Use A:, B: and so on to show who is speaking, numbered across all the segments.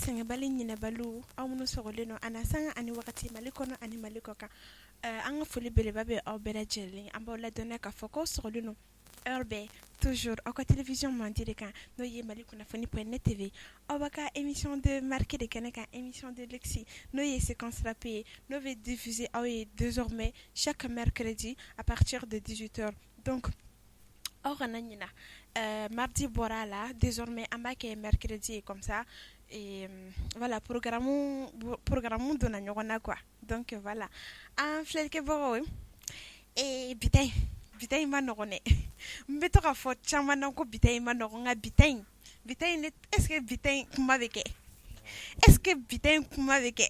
A: Sɛgɛnbali ɲinɛbaliw, aw minnu sɔgɔlen don an na sanga ani wagati, Mali kɔnɔ ani Mali kɔ kan, an ka foli beleba bɛ aw bɛɛ lajɛlen. An b'aw ladɔnniya k'a fɔ k'aw sɔgɔlen don heure bɛɛ, toujours aw ka télévision mandi de kan, n'o ye Mali kunnafoni.net TV, aw b'a ka émission de marque de kɛnɛ kan, émission de luxe, n'o ye séquence rap ye, n'o bɛ diffuser aw ye désormais chaque mercredi à partir de 18 heures. Donc aw kana ɲina, mardi bɔra a la, désormais an b'a kɛ mercredi ye. Comme ça, et voilà, programme donna ɲɔgɔn na quoi. Donc voilà, an filɛlikɛbagaw, ee bi ta in, bi ta in ma nɔgɔn dɛ. N bɛ to k'a fɔ caman na ko bi ta in ma nɔgɔn, nka bi ta in, bi ta in, est ce que bi ta in kuma bɛ kɛ? Est ce que bi ta in kuma bɛ kɛ?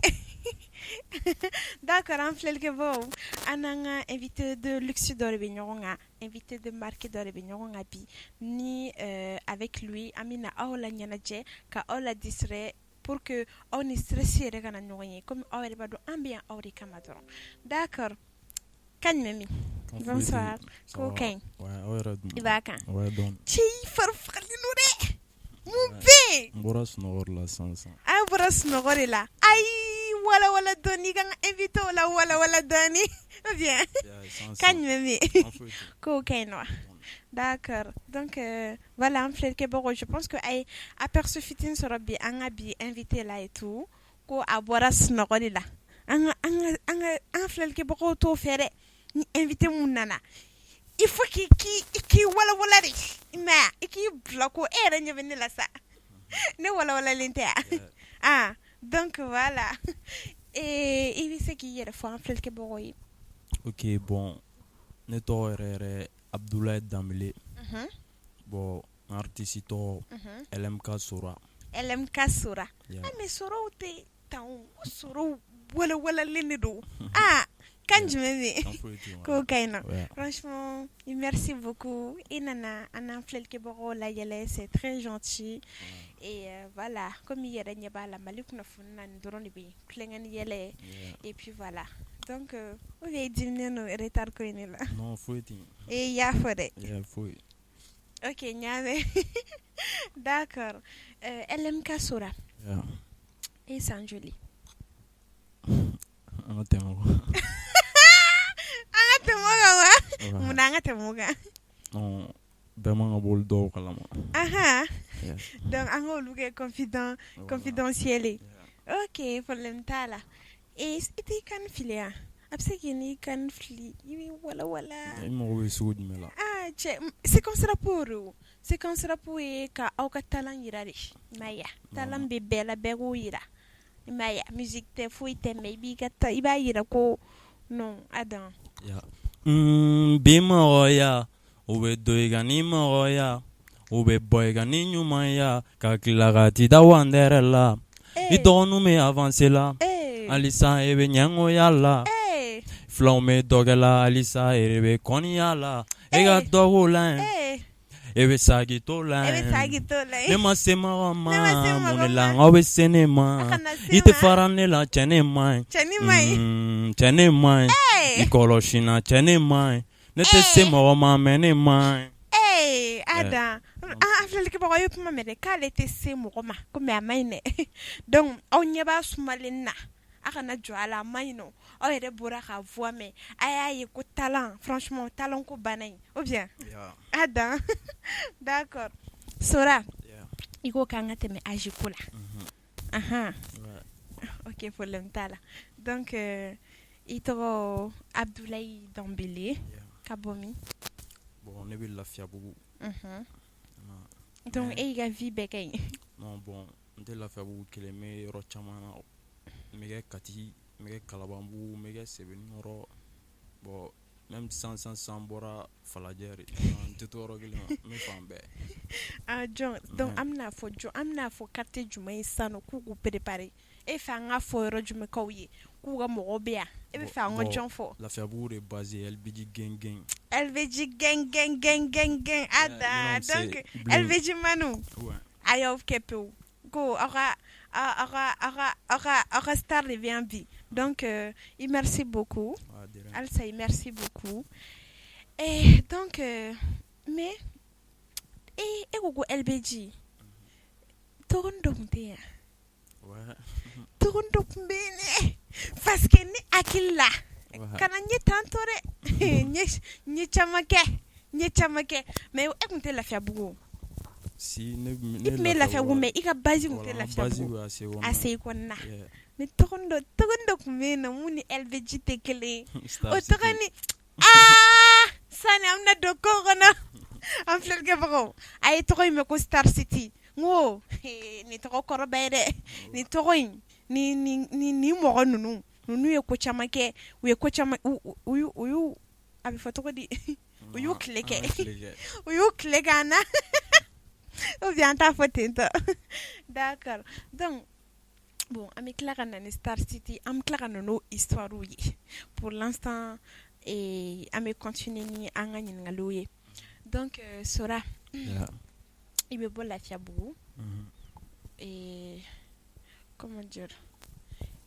A: D'accord, an filɛlikɛbagaw, an n'an ka invité de luxe dɔ de bɛ ɲɔgɔn kan, invité de marque dɔ de bɛ ɲɔgɔn kan bi. Ni avec lui, an bɛna aw la ɲɛnajɛ, ka aw la distraire pour que aw ni stress yɛrɛ kana ɲɔgɔn ye, comme aw yɛrɛ b'a dɔn, an bɛ yan aw de kama dɔrɔn. D'accord, kan jumɛn min? Bonsoir, ko ka ɲi? I b'a kan cɛ, i fari fagalen don dɛ. Mun bɛ yen?
B: N bɔra sunɔgɔ de la sisan sisan.
A: An bɔra sunɔgɔ de la. Ayi, wala wala dɔɔni, ka n ka invité la wala wala dɔɔni, ou bien kan jumɛn bɛ yen? Kow ka ɲi nɔ? D'accord. Donc voilà, an filɛlikɛbagaw, je pense que a ye aperçu fitinin sɔrɔ bi an ka bi invité la et tout, ko a bɔra sunɔgɔ de la. An ka filɛlikɛbagaw t'o fɛ dɛ. Ni invité mun nana, il faut k'i walawala de, i m'a ye, i k'i bila ko e yɛrɛ ɲɛ bɛ ne la sa, ne walawalalen tɛ yan? Ah, donc voilà, i bɛ se k'i yɛrɛ fɔ an filɛlikɛbagaw ye?
B: Ok, bon, ne tɔgɔ yɛrɛ yɛrɛ Abdoulaye Danbele. Bon, n artiste tɔgɔ LMK Sora.
A: LMK Sora. Ah, mais Soraw tɛ tan o, Soraw walawalalen de don. Ah, kan jumɛn bɛ yen? K'o ka ɲi nɔ? Franchement, merci beaucoup, i nana an n'an filɛlikɛbagaw layɛlɛ, c'est très gentil. Et voilà, comme i yɛrɛ ɲɛ b'a la, Mali kunnafoni na, nin dɔrɔn de bɛ yen, tulonkɛ ni yɛlɛ, et puis voilà. Donc ou bien i diminen don retard ko in de la?
B: Non, foyi tɛ yen.
A: I y'a fɔ dɛ.
B: Foyi.
A: Ok, n y'a mɛn, d'accord. LMK Sora, e ye san joli?
B: An ka tɛmɛ o kan.
A: An ka tɛmɛ o kan wa? Munna an ka tɛmɛ o kan?
B: Non, bɛɛ man ka bɔ olu dɔw kalama.
A: Ahan, donc an k'olu kɛ confidentiel ye. Ok, problème t'a la. I t'i kan fili yan? A bɛ se k'i n'i kan fili, i b'i walawala.
B: I mago bɛ sugu jumɛn la?
A: Ah cɛ, séquence rap de, séquence rap ye ka aw ka talent yira de, i m'a ye wa? Talent bɛ bɛɛ la, bɛɛ k'o yira, i m'a ye wa? Musique tɛ, foyi tɛ, mais i b'i ka ta, i b'a yira ko non Adam.
B: Bi mɔgɔya, u bɛ don i ka ni mɔgɔya, u bɛ bɔ i ka ni ɲumanya, ka tila ka t'i da wandɛrɛ la. I dɔgɔninw bɛ avancer la, halisa e bɛ ɲɛngoya la. Filanw bɛ dɔgɔ la, halisa e bɛ kɔniya la. E ka dɔgɔ la, e bɛ sagi to la. Ne ma se mɔgɔ ma, mun la aw bɛ se ne ma? I tɛ fara ne la, cɛ ne ma ɲi, cɛ ne ma ɲi, i kɔlɔsi na, cɛ ne ma ɲi. Ne tɛ se mɔgɔ ma, mais ne ma ɲi.
A: Ee Adam, an filɛlikɛbagaw ye kuma mɛn dɛ, k'ale tɛ se mɔgɔ ma ko, mais a ma ɲi dɛ. Donc aw ɲɛ b'a sumalen na, a kana jɔ a la, a ma ɲi nɔ. Aw yɛrɛ bɔra ka voix mɛn, a y'a ye ko talent, franchement, talent ko banna yen, ou bien Adam? D'accord, Sora, i ko k'an ka tɛmɛ âge ko la. Ahan, ok, problème t'a la. Donc i tɔgɔ Abdoulaye Danbele, ka bɔ min?
B: Bon, ne bɛ Lafiyabugu.
A: Donc e y'i ka vie bɛɛ kɛ yen?
B: Non, bon, n tɛ Lafiyabugu kelen, n bɛ yɔrɔ caman na. N bɛ kɛ Kati, n bɛ kɛ Kalabanbugu, n bɛ kɛ Sebenikɔrɔ. Bon, même sisan sisan sisan, n bɔra Falajɛ de. N tɛ to yɔrɔ kelen, n bɛ fan bɛɛ.
A: Ah jɔn, donc an bɛna fɔ jɔn, an bɛna fɔ quartier jumɛn ye sisan nɔ k'u k'u préparer? E fɛ an ka fɔ yɔrɔ jumɛn kaw ye k'u ka mɔgɔw bɛ yan? E bɛ fɛ an ka jɔn fɔ?
B: Lafiyabugu de base, LBJ gang gang.
A: LBJ gang gang gang gang gang, Ada. Donc LBJ manu, a y'aw kɛ pewu ko aw ka star de bɛ yan bi. Donc i merci beaucoup halisa, i merci beaucoup. Donc mais e ko LBJ, tɔgɔnin dɔ tun tɛ yan? Tɔgɔ dɔ tun bɛ yen dɛ parce que ne hakili la kana n ye tantɔ dɛ n ye caman kɛ n ye caman kɛ mais e tun tɛ Lafiyabugu
B: si ne
A: i tun bɛ Lafiyabugu mais i ka base tun tɛ Lafiyabugu ACI kɔnɔna mais tɔgɔ dɔ tun bɛ yen nɔ mun ni LBG tɛ kelen ye o tɔgɔ ni aa sani an bɛna don ko kɔnɔ an filɛlikɛbagaw a ye tɔgɔ in mɛn ko Star City n ko nin tɔgɔ kɔrɔba ye dɛ nin tɔgɔ in ni mɔgɔ ninnu ninnu ye ko caman kɛ u ye ko caman u y'u a bɛ fɔ cogo di u y'u tile kɛ u y'u tile k'an na ou bien an t'a fɔ ten tɔ d'accord donc bon an bɛ tila ka na ni Star City an bɛ tila ka na n'o histoire ye pour l'instant an bɛ continuer ni an ka ɲininkaliw ye donc Sora i bɛ bɔ Lafiyabugu comment dire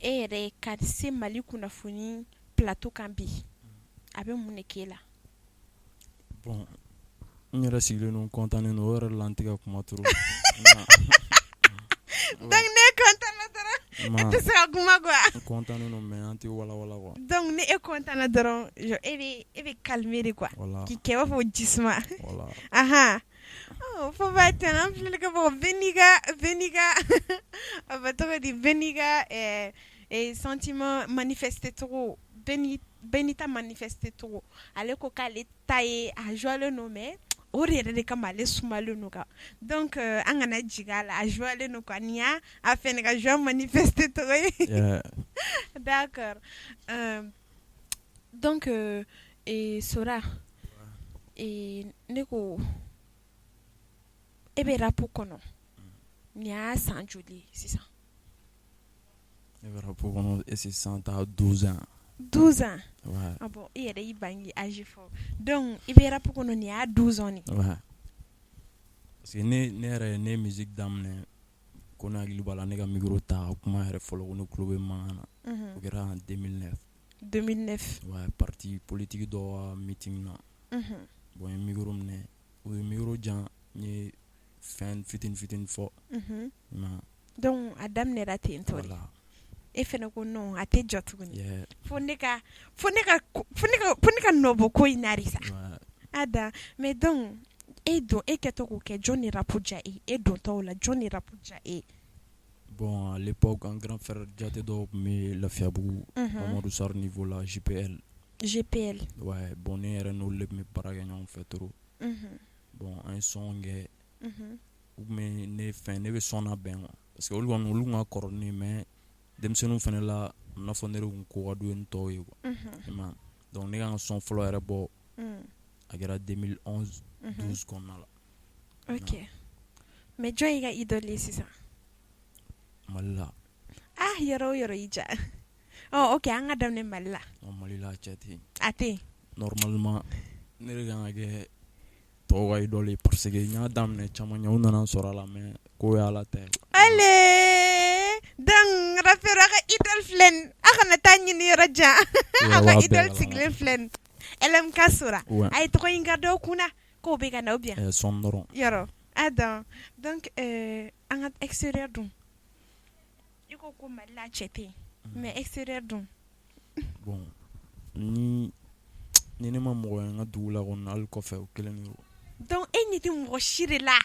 A: e yɛrɛ ka se Mali kunnafoni plateau kan bi a bɛ mun de k'e la
B: bon n yɛrɛ sigilen don content don o yɛrɛ la n tɛ ka kuma trop
A: donc n'e content na dɔrɔn e tɛ se ka kuma quoi
B: n content don mais an tɛ walawala quoi
A: donc ni e content na dɔrɔn e bɛ calmer de quoi k'i kɛ i b'a fɔ jisuma
B: voilà
A: ahan fo ba tɛ an filɛlikɛbagaw bɛɛ n'i ka bɛɛ n'i ka a bɛ tɔgɔ di bɛɛ n'i ka sentiment manifester cogo bɛɛ n'i ta manifester cogo ale ko k'ale ta ye a joielen don mais o de yɛrɛ de kama ale sumalen don quoi donc an kana jigin a la a joielen don quoi nin y'a a fɛnɛ ka joie manifester cogo ye d'accord donc Sora ne ko e bɛ rap kɔnɔ nin y'a san joli ye sisan
B: ne bɛ rap kɔnɔ est-ce que san ta 12 ans
A: 12 ans
B: ouais.
A: Ah bon i yɛrɛ y'i ban k'i âge fɔ donc i bɛ rap kɔnɔ nin y'a 12 ans de
B: ouais. Parce que ne yɛrɛ ne ye musique daminɛ ko ne hakili b'a la ne ka micro ta ka kuma yɛrɛ fɔlɔ ko ne tulo bɛ mankan na o kɛra en 2009
A: 2009
B: ouais, parti politique dɔ ka meeting na bon n ye micro minɛ u ye micro jan n ye fɛn fitinin fitinin fɔ
A: donc a daminɛra ten tɔ de e fana ko non a tɛ jɔ tuguni fo ne ka fo ne ka nɔ bɔ ko in na de sa a da mais donc e don e kɛtɔ k'o kɛ jɔn de rap diya e e dontɔ o la jɔn de rap diya e
B: bon à l'époque an grand frère jate dɔw tun bɛ Lafiyabugu Mamadu Sarr niveau la JPL
A: JPL
B: ouais bon ne yɛrɛ n'olu de tun bɛ baara kɛ ɲɔgɔn fɛ trop bon an ye son kɛ u tun bɛ ne fɛn ne bɛ son labɛn quoi parce que olu kɔni olu tun ka kɔrɔ ni ne ye mais denmisɛnninw fana la i n'a fɔ ne de tun ko ka d'u ye ni tɔw ye quoi i m'a ye donc ne ka n ka son fɔlɔ yɛrɛ bɔ a kɛra 2011 12 kɔnɔna la
A: ok mais jɔn y'i ka idole ye sisan
B: Mali la
A: ah yɔrɔ o yɔrɔ y'i diya ɔ ok an ka daminɛ Mali la
B: Mali la cɛ tɛ yen
A: a tɛ yen
B: normalement ne de kan ka kɛ tɔw ka idole ye parce que n y'a daminɛ caman ɲɛ u nana n sɔrɔ a la mais ko ye Ala ta ye
A: allez donc rappeur a ka idole filɛ nin a kana taa ɲini yɔrɔ jan aw ka idole sigilen filɛ nin LMK Sora a ye tɔgɔ in garder aw kunna k'o bɛ ka na ou bien
B: sɔn dɔrɔn
A: yɔrɔ a donc donc an ka extérieur dun i ko ko Mali la cɛ tɛ yen mais extérieur dun
B: bon ni ne ma mɔgɔ ye n ka dugu la kɔni hali kɔfɛ o kelen de don
A: donc e ɲɛ tɛ mɔgɔ si de la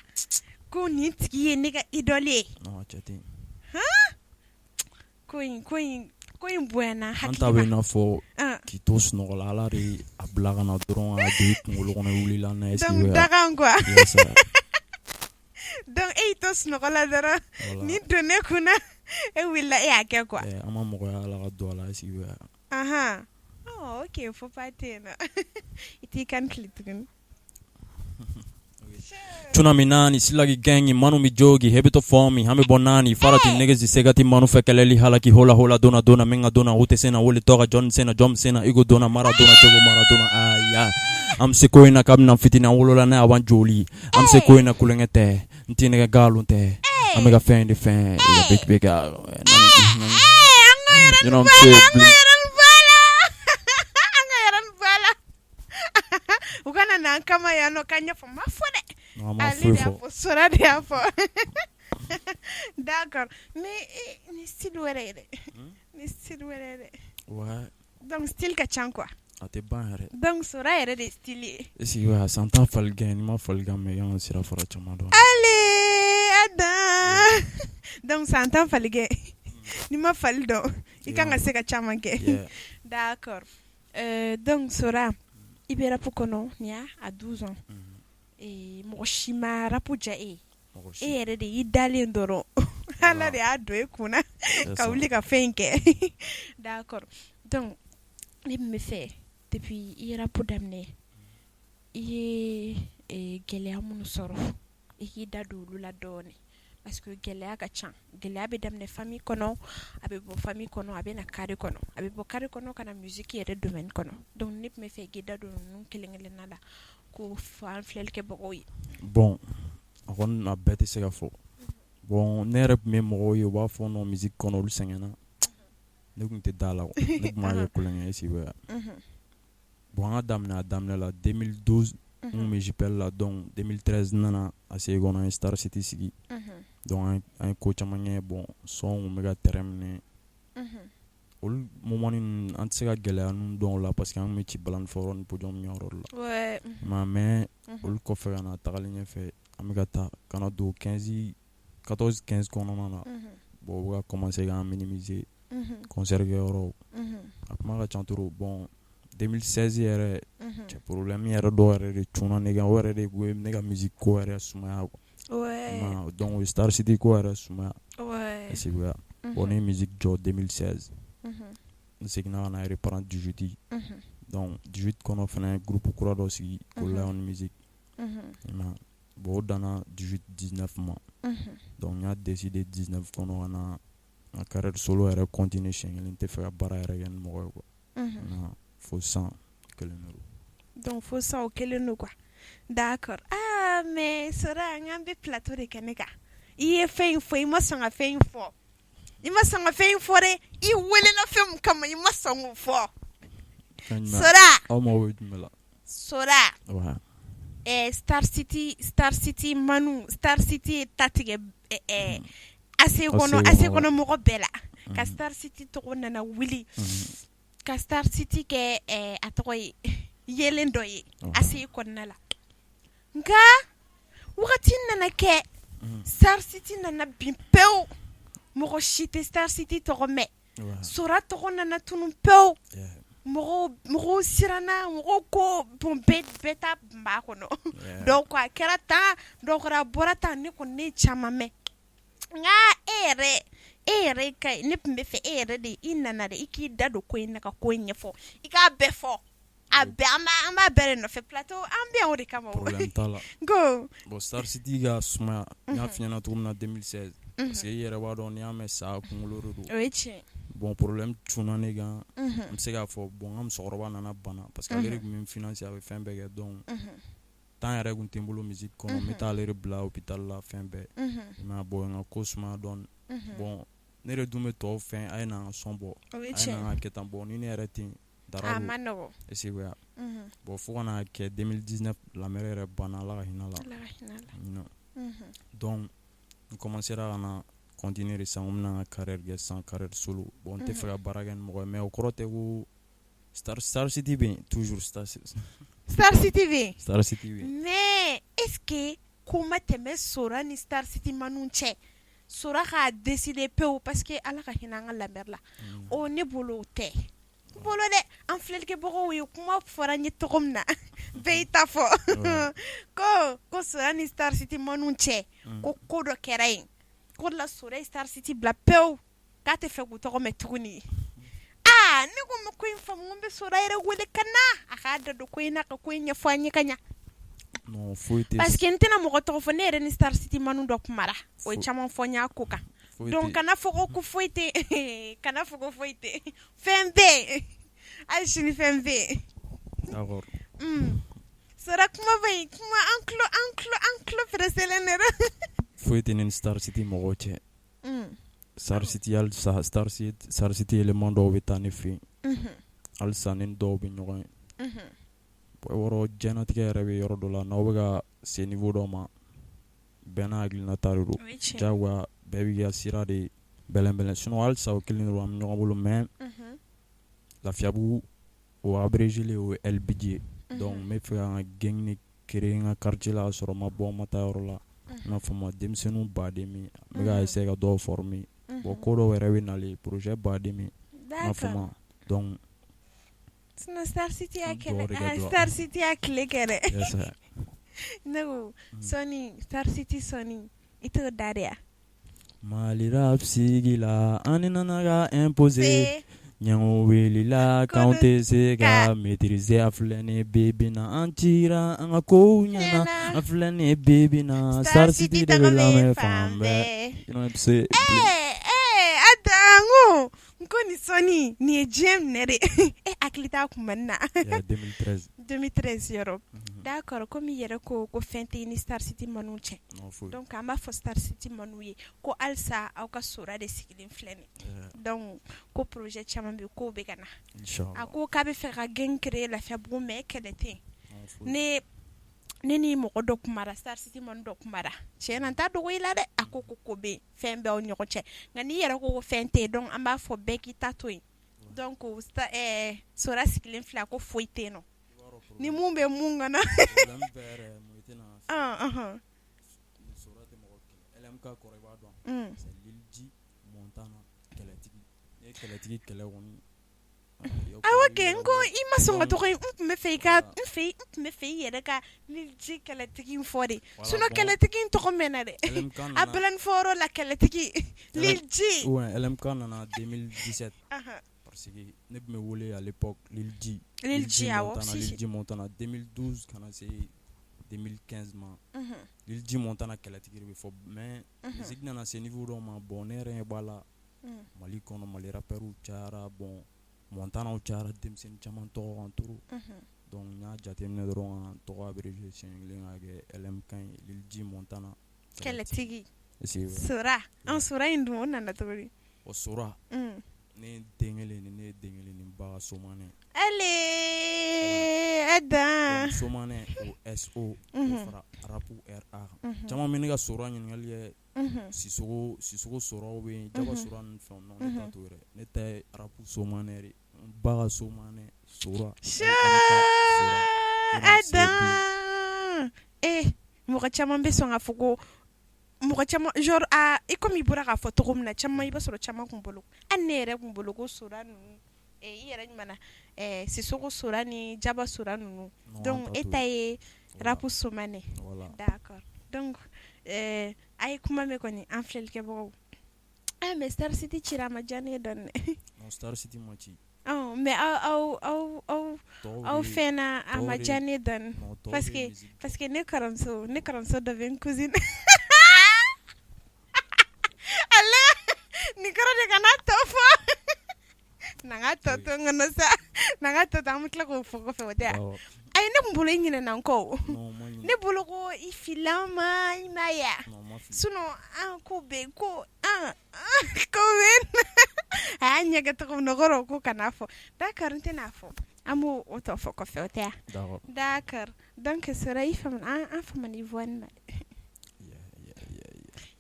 A: ko nin tigi ye ne ka idole ye
B: non cɛ tɛ yen
A: han ko in ko in ko in bonyana
B: hakili ma an ta bɛ i n'a fɔ k'i to sunɔgɔ la Ala de a bila ka na dɔrɔn ka don i kunkolo kɔnɔ i wulila n'a ye
A: donc dakan quoi donc e y'i to sunɔgɔ la dɔrɔn nin donna e kunna e wulila e y'a kɛ quoi
B: an ma mɔgɔ ye Ala ka don a la est-ce que
A: anhan ok faux pas tɛ yen nɔ i t'i kan tile tuguni
B: Tsunami nani silagi gangi manu mi jogi hebeto fomi hami bonani farati negezi segati manu fɛ kɛlɛli halaki hola hola dona dona min ka dona u tɛ sena wuli tɔgɔ John Cena John Cena iko dona Maradona jogo Maradona aya an bɛ se ko in na kabini an fitinin an wolola n'a y'an joli an bɛ se ko in na kulonkɛ tɛ n tɛ nɛgɛ nkalon tɛ an bɛ ka fɛn de fɛn bɛ ka
A: an ka u kana na an kama yan nɔ k'a ɲɛfɔ n ma fɔ dɛ ale de y'a fɔ Sora de y'a fɔ D'accord, mais ni style wɛrɛ ye dɛ, ni style wɛrɛ ye dɛ.
B: Ouais.
A: Donc style ka ca quoi.
B: A tɛ ban yɛrɛ.
A: Donc Sora yɛrɛ de ye style ye.
B: Est ce que san 10 falikan n'i ma falikan mɛn i kan ka sira fara caman dɔn.
A: Ale Adam donc san 10 falikɛ n'i ma fali dɔn i kan ka se ka caman kɛ.
B: Yeah.
A: D'accord, donc Sora i bɛ rap kɔnɔ nin y'a à 12 ans. Mɔgɔ si ma rap diya e ye. E yɛrɛ de y'i dalen dɔrɔn Ala de y'a don e kunna ka wuli ka fɛn in kɛ. D'accord, donc ne tun bɛ fɛ depuis i ye rap daminɛ i ye gɛlɛya minnu sɔrɔ i k'i da don olu la dɔɔnin parce que gɛlɛya ka ca gɛlɛya bɛ daminɛ famille kɔnɔ a bɛ bɔ famille kɔnɔ a bɛ na carré kɔnɔ a bɛ bɔ carré kɔnɔ ka na musique yɛrɛ domaine kɔnɔ donc ne tun bɛ fɛ i k'i da don ninnu kelen kelenna la k'o fɔ an filɛlikɛbagaw ye.
B: Bon a kɔni a bɛɛ tɛ se ka fɔ bon ne yɛrɛ tun bɛ mɔgɔw ye u b'a fɔ non musique kɔnɔ olu sɛgɛnna ne tun tɛ da la quoi ne tun b'a kɛ kulonkɛ ye est ce que bon an ka daminɛ a daminɛ la 2012 n tun bɛ JPL la donc 2013 n nana ACI kɔnɔ an ye Star City sigi donc an ye ko caman kɛ bon son tun bɛ ka terrain minɛ olu moment ninnu an tɛ se ka gɛlɛya ninnu dɔn o la parce que an tun bɛ ci balani fɔyɔrɔ ni podium ɲɛyɔrɔ de la mais olu kɔfɛ ka na tagalen ɲɛfɛ an bɛ ka taa ka na don 15 14 15 kɔnɔna na bon u bɛ ka commencer k'an minimiser concert kɛyɔrɔw a kuma ka ca trop bon 2016 yɛrɛ cɛ problème yɛrɛ dɔw yɛrɛ de cunna ne kan o yɛrɛ de ye ne ka musique ko yɛrɛ sumaya quoi donc o ye Star City ko yɛrɛ sumaya est ce que bon ne ye musique jɔ 2016 n seginna ka na reprendre 18 donc 18 kɔnɔ fana ye groupe kura dɔ sigi ko Lion Music bon o danna 18 19 ma donc n y'a décidé 19 kɔnɔ ka na n ka carrière solo yɛrɛ continuer siɲɛ kelen n tɛ fɛ ka baara yɛrɛ kɛ ni mɔgɔ ye quoi fo san kelen de don.
A: Donc fo san o kelen don quoi d'accord ah mais Sora n k'an bɛ plateau de kɛnɛ kan i ye fɛn in fɔ i ma sɔn ka fɛn in fɔ i ma sɔn ka fɛn in fɔ dɛ i welela fɛn min kama i ma sɔn k'o fɔ. Sora
B: aw mago bɛ jumɛn la.
A: Sora Star City Star City Manu Star City ye ta tigɛ ACI kɔnɔ ACI kɔnɔ mɔgɔ bɛɛ la ka Star City tɔgɔ nana wuli ka Star City kɛ a tɔgɔ ye yelen dɔ ye ACI kɔnɔna la nka wagati nana kɛ Star City nana bin pewu mɔgɔ si tɛ Star City tɔgɔ mɛn Sora tɔgɔ nana tunun pewu mɔgɔw siranna mɔgɔw ko bon bɛɛ ta b'a kɔnɔ dɔw ko a kɛra tan dɔw ko a bɔra tan ne kɔni ne ye caman mɛn nka e yɛrɛ ka ne tun bɛ fɛ e yɛrɛ de i nana de i k'i da don ko in na ka ko in ɲɛfɔ i k'a bɛɛ fɔ a bɛɛ an b'a bɛɛ de nɔfɛ plateau an bɛ yan o de kama
B: problème t'a la
A: ko
B: bon Star City ka sumaya n y'a f'i ɲɛna cogo min na 2016 parce que i yɛrɛ b'a dɔn n'i y'a mɛn sa kunkolo de don
A: o ye tiɲɛ
B: bon problème cunna ne kan n bɛ se k'a fɔ bon n ka musokɔrɔba nana bana parce que ale de tun bɛ n financer a bɛ fɛn bɛɛ kɛ donc temps yɛrɛ tun tɛ n bolo musique kɔnɔ n bɛ taa ale de bila hôpital la fɛn bɛɛ i m'a ye bon n ka ko sumaya dɔɔni bon ne de dun bɛ tɔw fɛn a ye na an ka son bɔ a ye na an ka kɛ tan bon ni ne yɛrɛ tɛ yen dara
A: a ma nɔgɔn
B: est ce que bon fo ka n'a kɛ 2019 la mère yɛrɛ banna Ala ka hinɛ a la donc n commencera ka na continuer de sisan ko n bɛna n ka carrière kɛ sisan carrière solo bon n tɛ fɛ ka baara kɛ ni mɔgɔ ye mais o kɔrɔ tɛ ko Star City bɛ yen toujours Star
A: City bɛ yen
B: Star City bɛ yen
A: mais est ce que ko ma tɛmɛ Sora ni Star City Manu cɛ Sora k'a décider pewu parce que Ala ka hinɛ an ka la mère la o ne bolo o tɛ n bolo dɛ an filɛlikɛbagaw ye kuma fɔra n ye cogo min na bɛɛ y'i ta fɔ ko Sora ni Star City Manu cɛ ko ko dɔ kɛra yen ko de la Sora ye Star City bila pewu k'a tɛ fɛ k'u tɔgɔ mɛn tuguni aa ne ko ma ko in faamu n bɛ Sora yɛrɛ wele ka na a k'a da don ko in na ka ko in ɲɛfɔ an ye ka ɲa
B: non foyi tɛ
A: parce que n tɛna mɔgɔ tɔgɔ fɔ ne yɛrɛ ni Star City Manu dɔ kumara o ye caman fɔ n y'a ko kan donc kana fɔ ko foyi tɛ kana fɔ ko foyi tɛ fɛn bɛ yen hali sini fɛn bɛ yen
B: d'accord
A: Sora kuma bɛ yen kuma an tulo an tulo an tulo pressélen de don
B: foyi tɛ ne ni Star City mɔgɔw cɛ Star City halisa Star City élément dɔw bɛ taa ne fɛ yen halisa ne ni dɔw bɛ ɲɔgɔn ye yɔrɔ diɲɛlatigɛ yɛrɛ bɛ yɔrɔ dɔ la n'aw bɛ ka se niveau dɔ ma bɛɛ n'a hakilinata de don diyagoya Bɛɛ b'i ka sira de bɛlɛnbɛlɛn, sinon halisa o kelen don, an bɛ ɲɔgɔn bolo mais Lafiyabugu o abrégé o ye LBG ye, donc n bɛ fɛ ka n ka gang de créer n ka quartier la ka sɔrɔ n ma bɔ n ma taa yɔrɔ la, i n'a fɔ denmisɛnninw baden bɛ yen, n bɛ ka essayer ka dɔw former, bon ko dɔw yɛrɛ bɛ nalen projet baden bɛ yen, i m'a faamu donc
A: sinon Star City y'a kɛlɛ Star City y'a tile kɛ dɛ, ne ko sɔɔni Star City sɔɔni i t'o da de wa?
B: Mali rap sigi la an nana ka imposer ɲɛngo wulila k'anw tɛ se ka maîtriser a filɛ nin bi bi na an cira an ka kow ɲɛna a filɛ nin bi bi na Star City de bɛ lamɛn fan bɛɛ.
A: Ee a dan ko n ko nin sɔnni nin ye diɲɛ minɛ de e hakili t'a kun na
B: 2013
A: 2013 yɔrɔ d'accord komi i yɛrɛ ko ko fɛn tɛ i ni Star City maniw cɛ donc an b'a fɔ Star City maniw ye ko halisa aw ka Sora de sigilen filɛ nin donc ko projet caman bɛ yen k'o bɛ ka na a ko k'a bɛ fɛ ka gang créer Lafiyabugu mais kɛlɛ tɛ yen ne ni mɔgɔ dɔ kumara Star City mani dɔ kumara tiɲɛ na n t'a dogo i la dɛ a ko ko bɛ yen fɛn b'aw ɲɔgɔn cɛ nka n'i yɛrɛ ko ko fɛn tɛ yen donc an b'a fɔ bɛɛ k'i ta to yen donc Sora sigilen filɛ a ko foyi tɛ yen nɔ ni mun bɛ mun kɔnɔ
B: LMK kɔrɔ i b'a dɔn c'est Lil G Montana kɛlɛtigi n'i ye kɛlɛtigi kɛlɛ kɔni
A: awɔ kɛ n ko i ma sɔn ka tɔgɔ in n tun bɛ fɛ i ka n fɛ n tun bɛ fɛ i yɛrɛ ka Lil G kɛlɛtigi in fɔ de sinon kɛlɛtigi in tɔgɔ mɛnna dɛ a balani fɔyɔrɔ la kɛlɛtigi Lil G
B: ouais LMK nana 2017 parce que ne tun bɛ wele à l'époque Lil G
A: Lil G awɔ
B: si Lil G Montana 2012 ka na se 2015 ma Lil G Montana kɛlɛtigi de bɛ fɔ mais musique nana se niveau dɔ ma bon ne yɛrɛ ɲɛ b'a la Mali kɔnɔ Mali rappeurs cayara bon Montanaw cayara denmisɛnnin caman tɔgɔ kan trop donc n y'a jateminɛ dɔrɔn ka n tɔgɔ abrégé siɲɛ kelen k'a kɛ LMK ye Lil G Montana
A: kɛlɛtigi Sora an Sora in dun o nana cogo di
B: o Sora ne ye den kelen ne ye den kelen ni ba ka somanɛ
A: ale dan
B: somanɛ o S O o fara rap R A kan caman bɛ ne ka Sora ɲininkali kɛ Sisoko Sisoko Soraw bɛ yen Jaba Sora ninnu fɛnw non ne ta t'o yɛrɛ ne ta ye rap somanɛ de n ba ka somanɛ Sora
A: a dan ee mɔgɔ caman bɛ sɔn ka fɔ ko mɔgɔ caman genre aa i komi i bɔra k'a fɔ cogo min na caman i b'a sɔrɔ caman kun bolo hali ne yɛrɛ kun bolo ko Sora ninnu i yɛrɛ ɲuman Sisoko Sora ni Jaba Sora ninnu donc e ta ye rap somanɛ d'accord donc a ye kuma mɛn kɔni an filɛlikɛbagaw mais Star City cira a ma diya ne ye dɔɔnin dɛ
B: non Star City ma ci
A: mais aw aw aw aw fɛn na a ma diya ne ye dɔɔnin parce que ne kɔrɔmuso ne kɔrɔmuso dɔ bɛ n cousine ala nin kɔrɔ de kana tɔ fɔ na n ka tɔ to n kɔnɔ sa na n ka tɔ to an bɛ tila k'o fɔ kɔfɛ o tɛ wa ayi ne tun bolo i ɲinɛna n kɔ o ne bolo ko i filila n ma i m'a ye wa sinon an ko bɛ ko an ko bɛ a y'a ɲɛ kɛ cogo min na o kɔrɔ ko kan'a fɔ d'accord n tɛn'a fɔ an b'o o tɔ fɔ kɔfɛ o tɛ wa d'accord donc Sora i famana an famana i voix nin ma dɛ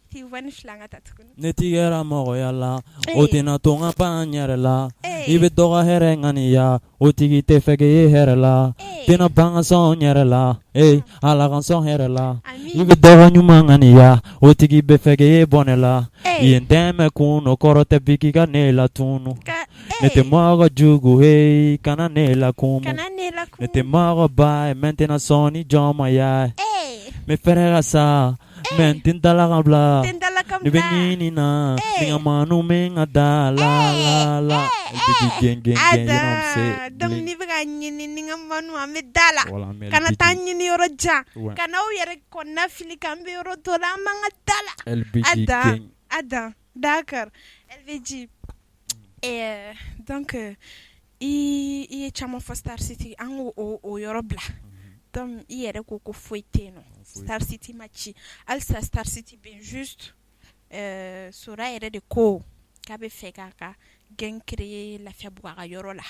A: t'i voix nin fila an ka taa tuguni
B: ne tigɛra mɔgɔya la o tɛna to n ka pan n yɛrɛ la i bɛ dɔ ka hɛrɛ ŋaniya o tigi tɛ fɛ k'e ye hɛrɛ la tɛna ban ka sɔn n yɛrɛ la ee ala ka sɔn hɛrɛ la i bɛ dɔ ka ɲuman ŋaniya o tigi bɛ fɛ k'e ye bɔnɛ la i ye n dɛmɛ kun o kɔrɔ tɛ bi k'i ka ne latunu ne tɛ mɔgɔ jugu he kana ne lakumu ne tɛ mɔgɔ ba ye mais n tɛna sɔn ni jɔnmaya ye n bɛ fɛrɛ ka sa mais n tɛ n dalakan bila ne bɛ ɲini na ni n ka manu bɛ n ka da la la la
A: donc n'i bɛ ka ɲini ni n ka manu an bɛ da la kana taa ɲini yɔrɔ jan kana aw yɛrɛ kɔnɔna fili k'an bɛ yɔrɔ dɔ la an b'an ka da la a dan a dan d'accord LBG donc i ye caman fɔ Star City an k'o o yɔrɔ bila donc i yɛrɛ ko ko foyi tɛ yen nɔ Star City ma ci halisa Star City bɛ yen juste Sora yɛrɛ de ko k'a bɛ fɛ k'a ka gang créer Lafiyabugu a ka yɔrɔ la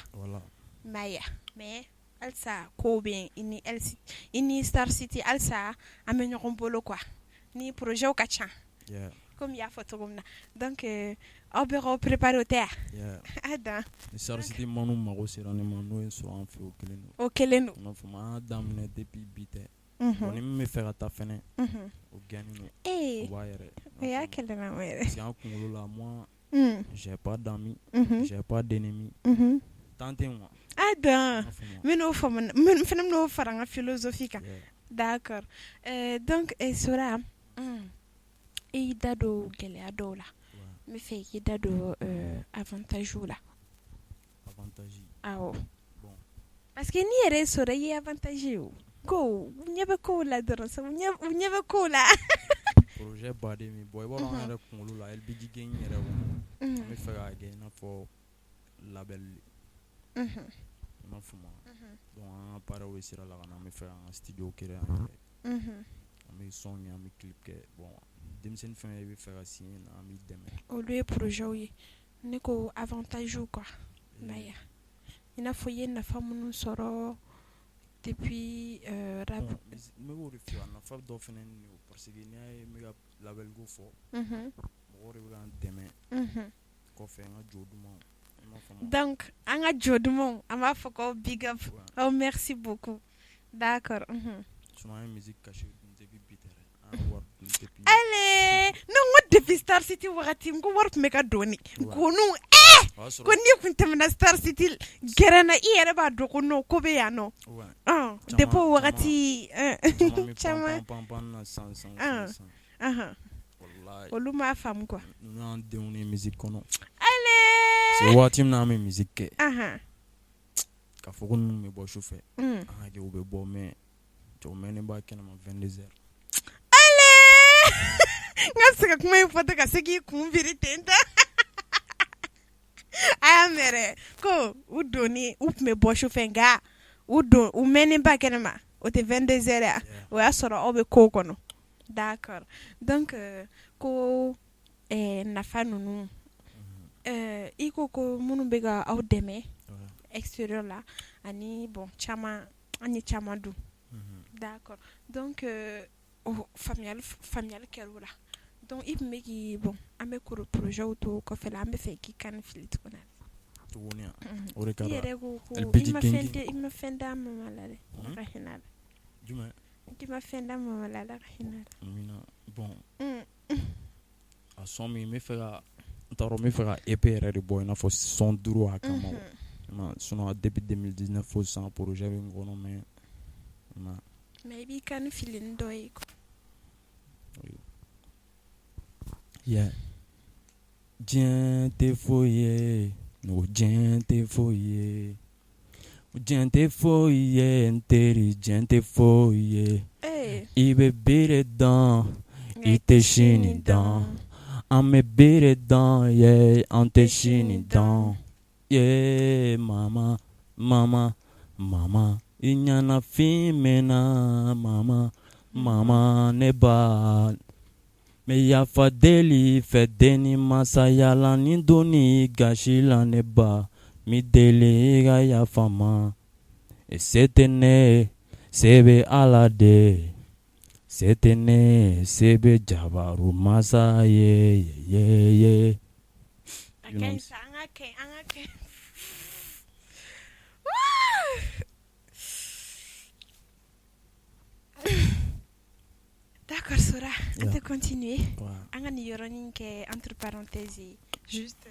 A: i m'a ye wa mais halisa kow bɛ yen i ni i ni Star City halisa an bɛ ɲɔgɔn bolo quoi ni projet ka ca. Komi i y'a fɔ cogo min na, donc aw bɛ k'aw préparer o tɛ wa?
B: Yeah.
A: A dan.
B: Ni Star City man mago sera ne ma n'o ye sɔrɔ an fɛ o kelen don.
A: O kelen don.
B: I m'a faamu an y'a daminɛ depuis bi tɛ. Bon ni min bɛ fɛ ka taa fɛnɛ, o gɛnnen don.
A: Ee!
B: O b'a yɛrɛ.
A: O y'a kɛlɛlama yɛrɛ.
B: Parce que an kunkolo la moi j'ai pas d'amis, j'ai pas d'ennemis. Temps tɛ yen quoi.
A: A dan.
B: I m'a faamu
A: N bɛn'o faamu n fana bɛn'o fara n ka philosophie kan.
B: Yeah.
A: D'accord. Donc Sora, i y'i da don gɛlɛya dɔw la. N bɛ fɛ i k'i da don avantage la.
B: Avantage.
A: Awɔ.
B: Bon.
A: Parce que n'i yɛrɛ ye Sora i ye avantage ye o. Ko u ɲɛ bɛ kow la dɔrɔn u ɲɛ bɛ kow la.
B: Projet baden bɛ bon i b'a dɔn an yɛrɛ kunkolo la LBG gang yɛrɛ kɔnɔ an bɛ fɛ k'a kɛ i n'a fɔ label de. I m'a faamu wa? Donc an ka appareil bɛ sira la ka na an bɛ fɛ k'an ka studio créer an yɛrɛ ye. An bɛ son kɛ an bɛ clip kɛ bon denmisɛnnin fɛn fɛn bɛ fɛ ka signer an b'i dɛmɛ.
A: Olu ye projet ye ne ko avantage quoi. I n'a fɔ i ye nafa minnu sɔrɔ depuis rap.
B: Bon n bɛ k'o de f'i ye a nafa dɔ fana ye nin ye parce que n'i y'a ye n bɛ ka label ko fɔ. Mɔgɔw de bɛ k'an dɛmɛ. Kɔfɛ n ka jo dumanw. I m'a faamu.
A: Donc an ka jo dumanw an b'a fɔ ko big up. Oh merci beaucoup. D'accord.
B: Sinon an ye musique cachet dun depuis bi tɛ dɛ. An ye wari dun depuis.
A: Allez ne ko depuis Star City wagati n ko wari tun bɛ ka don de. Konu ko n'i kun tɛmɛna Star City gɛrɛn na i yɛrɛ b'a dɔn ko non ko bɛ yan nɔ. Depuis o wagati
B: caman bɛ pan pan na sisan sisan. Walahi.
A: Olu m'a faamu quoi.
B: Ninnu y'an denw ye musique kɔnɔ.
A: Allez.
B: Parce que waati min na an bɛ musique kɛ. K'a fɔ ko ninnu bɛ bɔ su fɛ. An ka kɛ u bɛ bɔ mais cɛw mɛnnen ba kɛnɛma 22 heures.
A: Allez n ka se ka kuma in fɔ ten ka se k'i kun biri ten tɔ. A y'a mɛn dɛ ko u donni u tun bɛ bɔ su fɛ nka u don u mɛnnen ba kɛnɛma o tɛ 22 heures ye o y'a sɔrɔ aw bɛ kow kɔnɔ. D'accord donc ko nafa ninnu i ko ko minnu bɛ ka aw dɛmɛ extérieur la ani bon caman an ye caman dun. D'accord donc o faamuyali kɛra o la donc i tun bɛ k'i bon an bɛ projet to kɔfɛ la an bɛ fɛ k'i kan fili tuguni.
B: Tuguni o de ka
A: I yɛrɛ ko ko i ma fɛn d'a ma la dɛ Ala ka hinɛ a la.
B: Jumɛn?
A: K'i ma fɛn d'a ma la Ala ka hinɛ a la.
B: Amina bon a son min n bɛ fɛ ka n t'a dɔn n bɛ fɛ ka EP yɛrɛ de bɔ i n'a fɔ son 5 a kama sinon depuis 2019 fo sisan projet bɛ n kɔnɔ mais
A: mais i b'i kan fili ni dɔ ye quoi.
B: Yeah. Diɲɛ tɛ foyi ye n'o diɲɛ tɛ foyi ye diɲɛ tɛ foyi ye n teri diɲɛ tɛ foyi ye i bɛ bi de dɔn i tɛ sini dɔn an bɛ bi de dɔn ye an tɛ sini dɔn ye mama mama mama i ɲɛnafin bɛ na mama mama ne ba n bɛ yafa deli fɛ den ni masaya la ni donni gasi la ne ba n b'i deli i ka yafa n ma se tɛ ne ye se bɛ Ala de ye se tɛ ne ye se bɛ jabaru masa ye ye ye.
A: A ka ɲi sa an ka kɛ an ka kɛ. D'accord Sora an tɛ continuer an ka nin yɔrɔnin kɛ entre parenthèses ye juste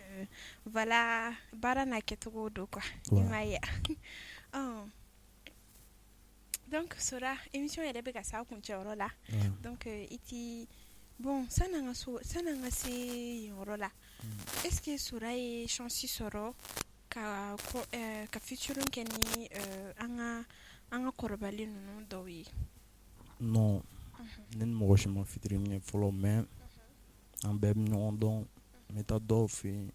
A: voilà baara n'a kɛcogo don quoi i m'a ye wa donc Sora émission yɛrɛ bɛ ka s'a kuncɛyɔrɔ la donc i ti bon san'an ka so san'an ka se yen yɔrɔ la est ce que Sora ye chance sɔrɔ ka ka featuring kɛ ni an ka kɔrɔbalen ninnu dɔw ye?
B: Non ne ni mɔgɔ si ma featuring kɛ fɔlɔ mais an bɛɛ bɛ ɲɔgɔn dɔn n bɛ taa dɔw fɛ yen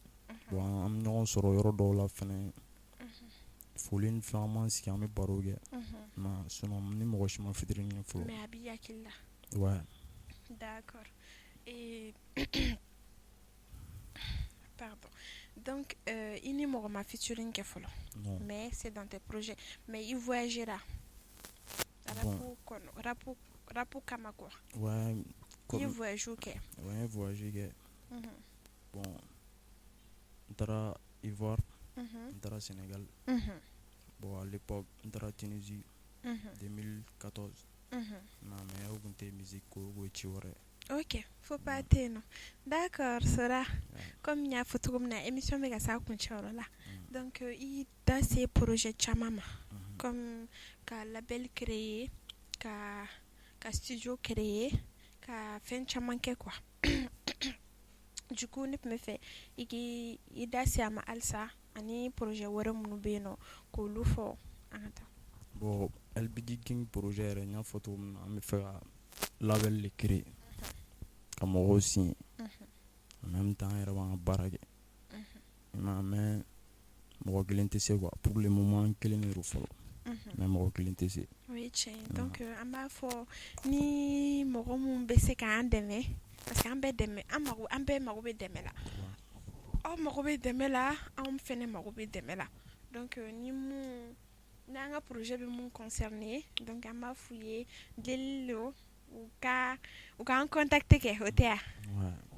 B: bon an bɛ ɲɔgɔn sɔrɔ yɔrɔ dɔw la fɛnɛ foli ni fɛn an b'an sigi an bɛ baro kɛ mais sinon ni mɔgɔ si ma featuring kɛ fɔlɔ.
A: Mais a b'i hakili la.
B: Ouais.
A: D'accord et pardon donc i ni mɔgɔ ma featuring kɛ fɔlɔ.
B: Non.
A: Mais c'est dans tes projets mais i voyagera. Rap kɔnɔ rap kama quoi.
B: Ouais.
A: I ye voyage kɛ?
B: Ouais, n ye voyage kɛ. Bon, n taara Ivoire, n taara Sénégal. Bon, à l'époque, n taara Tunisie 2014. Non, mais o tun tɛ musique ko, o ye ci wɛrɛ ye.
A: Ok, faux pas tɛ yen nɔ. D'accord Sora, comme n y'a fɔ cogo min na, émission bɛ ka s'a kuncɛyɔrɔ la. Donc i y'i da se projet caman ma, comme ka label créer, ka studio créer, ka fɛn caman kɛ quoi. Du coup, ne tun bɛ fɛ i k'i i da se a ma halisa, ani projet wɛrɛ minnu bɛ yen nɔ, k'olu fɔ an ka taa.
B: Bon, LBD King projet yɛrɛ, n y'a fɔ cogo min na, an bɛ fɛ ka label de créer ka mɔgɔw signer, en même temps an yɛrɛ b'an ka baara kɛ, mais mɔgɔ kelen tɛ se quoi. Pour le moment, an kelen de don fɔlɔ, mais mɔgɔ kelen tɛ se.
A: O ye tiɲɛ ye. Donc an b'a fɔ ni mɔgɔ min bɛ se k'an dɛmɛ, parce que an bɛɛ dɛmɛ, an mago, an bɛɛ mago bɛ dɛmɛ la. Aw mago bɛ dɛmɛ la, anw fɛnɛ mago bɛ dɛmɛ la. Donc ni mun n'an ka projet bɛ mun concerner, donc an b'a f'u ye deli lo, u k'an contacter kɛ, o tɛ ya?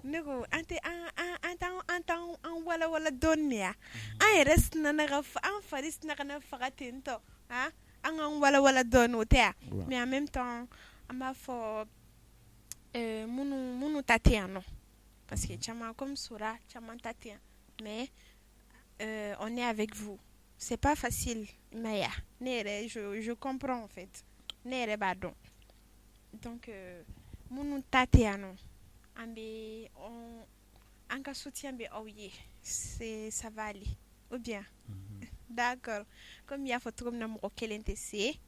A: Ne ko an tɛ an an an t'an an t'an an walawala dɔɔni de ya? An yɛrɛ sinana ka an fari sina ka na faga ten tɔ, han, an k'an walawala dɔɔni, o tɛ ya? Mais en même temps, an b'a fɔ minnu ta tɛ yan nɔ, parce que caman comme Sora, caman ta tɛ yan, mais on est avec vous. C'est pas facile, i m'a ye wa? Ne yɛrɛ, je comprends en fait, ne yɛrɛ b'a dɔn. Donc minnu ta tɛ yan nɔ, an bɛ an ka soutien bɛ aw ye. C'est, ça va aller ou bien? D'accord. Comme i y'a fɔ cogo min na, mɔgɔ kelen tɛ se.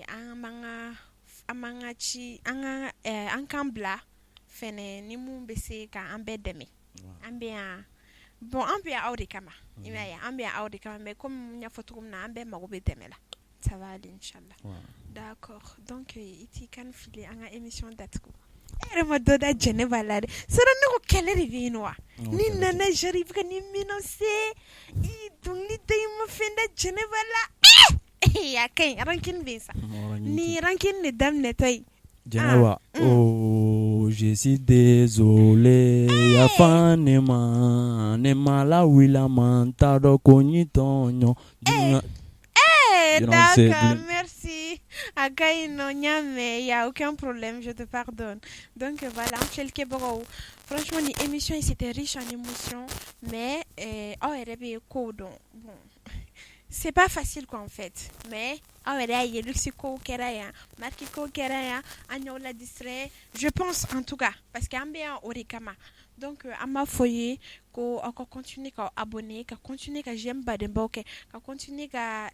A: An b'an ka an b'an ka ci, an ka an kan bila fɛnɛ ni mun bɛ se k'an bɛɛ dɛmɛ. An bɛ yan, bon, an bɛ yan aw de kama, i m'a ye, an bɛ yan aw de kama. Mais comme n y'a fɔ cogo min na, an bɛɛ mago bɛ dɛmɛ la. Ça va aller, inchallah. D'accord. Donc i t'i kan fili, an ka émission datugu. E yɛrɛ ma dɔ da Jɛnɛba la dɛ. Sora, ne ko kɛlɛ de bɛ yen nɔ wa? Ni nana genre i bɛ ka ni menacer, i dɔnkili da, i ma fɛn da Jɛnɛba la. A ka ɲi, rancune bɛ yen sa, ni rancune de daminɛtɔ ye.
B: Jɛnɛba, oh, je suis désolé, yafa ne ma, ne ma lawuli ma, n t'a dɔn ko n y'i tɔɲɔ.
A: D'accord, merci. A ka ɲi nɔ, n y'a mɛn, y a aucun problème, je te pardonne. Donc voilà, an filɛlikɛbagaw, franchement, ni émission in, c'était riche en émotions, mais aw yɛrɛ bɛ kow dɔn. Bon, c'est pas facile quoi en fait, mais aw yɛrɛ y'a ye, luxe kow kɛra yan, marque kow kɛra yan, an y'aw la distrait, je pense en tout cas, parce que an bɛ yan o de kama. Donc an b'a fɔ ye ko aw ka continuer ka abonner, ka continuer ka j'aime badenbaw kɛ, ka continuer ka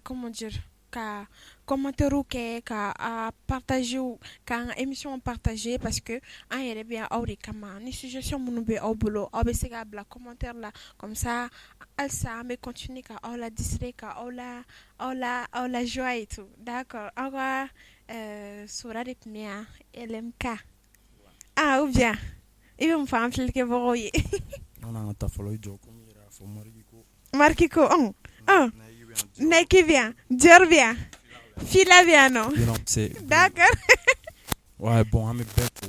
A: comment dire, ka commentaire kɛ, ka a partager, k'an ka émission partager, parce que an yɛrɛ bɛ yan aw de kama. Ni suggestion minnu bɛ aw bolo, aw bɛ se k'a bila commentaire la, comme ça halisa an bɛ continuer ka aw la distrait, ka aw la joie et tout. D'accord, aw ka Sora de tun bɛ yan, LMK. Ah, ou bien i bɛ mun fɔ an filɛlikɛbagaw ye?
B: An ka taa fɔlɔ, i jɔ, komi i yɛrɛ y'a fɔ, marque ko.
A: Marque ko, Nike bɛ yan, Dior bɛ yan, Fila bɛ yan nɔ. D'accord.
B: Ouais, bon, an bɛ bɛɛ fo.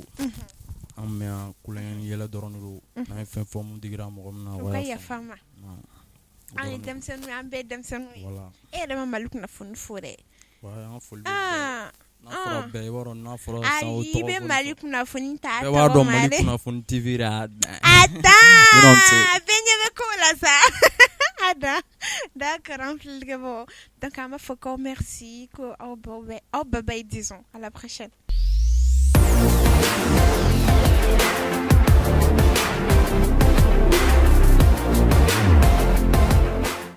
B: An bɛ yan kulonkɛ ni yɛlɛ dɔrɔn de don. N'an ye fɛn fɔ mun digira mɔgɔ min na,
A: u ka yafa an ma. An ye denmisɛnninw ye, an bɛɛ ye denmisɛnninw ye. E yɛrɛ ma Mali kunnafoni fɔ dɛ.
B: Ouais, an ka foli bɛ bɛɛ ye. N'a fɔra bɛɛ, i b'a dɔn, n'a fɔra
A: sisan o tɔgɔ. Ayi, i bɛ Mali kunnafoni ta.
B: Bɛɛ b'a dɔn Mali kunnafoni TV de y'a dan.
A: A dan, bɛɛ ɲɛ bɛ kow la sa. A dan. D'accord, an filɛlikɛbagaw, donc an b'a fɔ k'aw merci, ko aw bɛɛ, aw bye bye, disons à la prochaine.